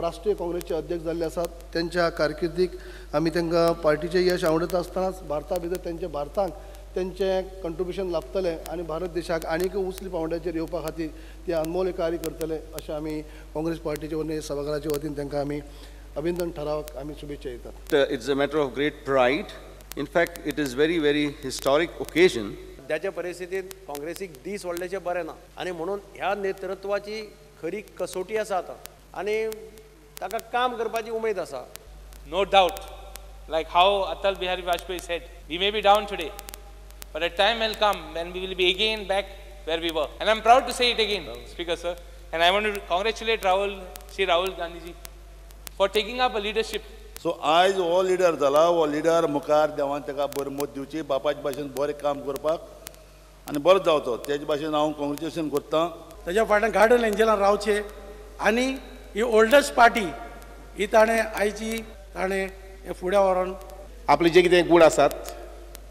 राष्ट्रीय काँग्रेसचे अध्यक्ष जाल्ले आसात. तेंच्या कारकिर्दीक आमी तांकां पार्टीचें यश आवडटा आसतनाच भारता भितर तेंचे भारताक तेंचें कंट्रिब्युशन लाभतलें आनी भारत देशाक आनीक उंचल्या पावंड्याचेर येवपा खातीर ते अनमोल कार्य करतले अशें आमी काँग्रेस पार्टीचे वतीन सभाघराचे वतीन तांकां आमी अभिनंदन ठरावाक आमी शुभेच्छा दितात. It's a matter of great pride. In fact, it is very, very historic occasion. सद्याच्या परिस्थितींत काँग्रेसीक दीस व्हडलेशे बरें ना आनी म्हणून ह्या नेतृत्वाची खरी कसोटी आसा आतां आनी ताका काम करपाची उमेद आसा. No doubt, like how Atal Bihari Vajpayee said, we may be down today, but a time will come when we will be again back where we were. And I'm proud to say it again, Speaker sir. And I want to congratulate Shri Rahul Gandhi ji for taking up a leadership. So आयज हो leader जाला, हो leader मुखार देवान ताका बरी मत दिवची, बापाचे भाशेन बरें काम करपाक आनी बरो जावचो तेजे भाशेन हांव कॉंग्रेच्युलेशन करतां. ताज्या फाटल्यान गार्डन एंजलान रावचें आनी ही ओल्डस्ट पार्टी ही ताणें आयची ताणें हें फुडें व्हरोन आपले जे कितें गूण आसात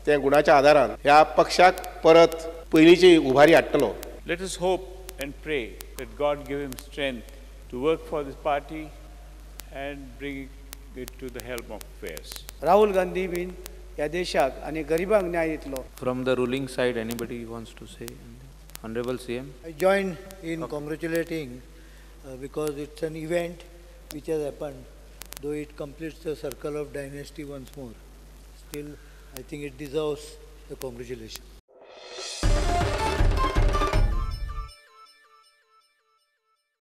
त्या गुणाच्या आदारान ह्या पक्षाक परत पयलींची उभारी हाडटलो. Let us hope and pray that God give him strength to work for this party and bring it to the helm of affairs. Rahul Gandhi बीन ह्या देशाक आनी गरिबांक न्याय दितलो. From the ruling side, anybody wants to say? Honorable CM. I join in congratulating because it's an event which has happened, though it completes the circle of dynasty once more. Still, I think it deserves the congratulations.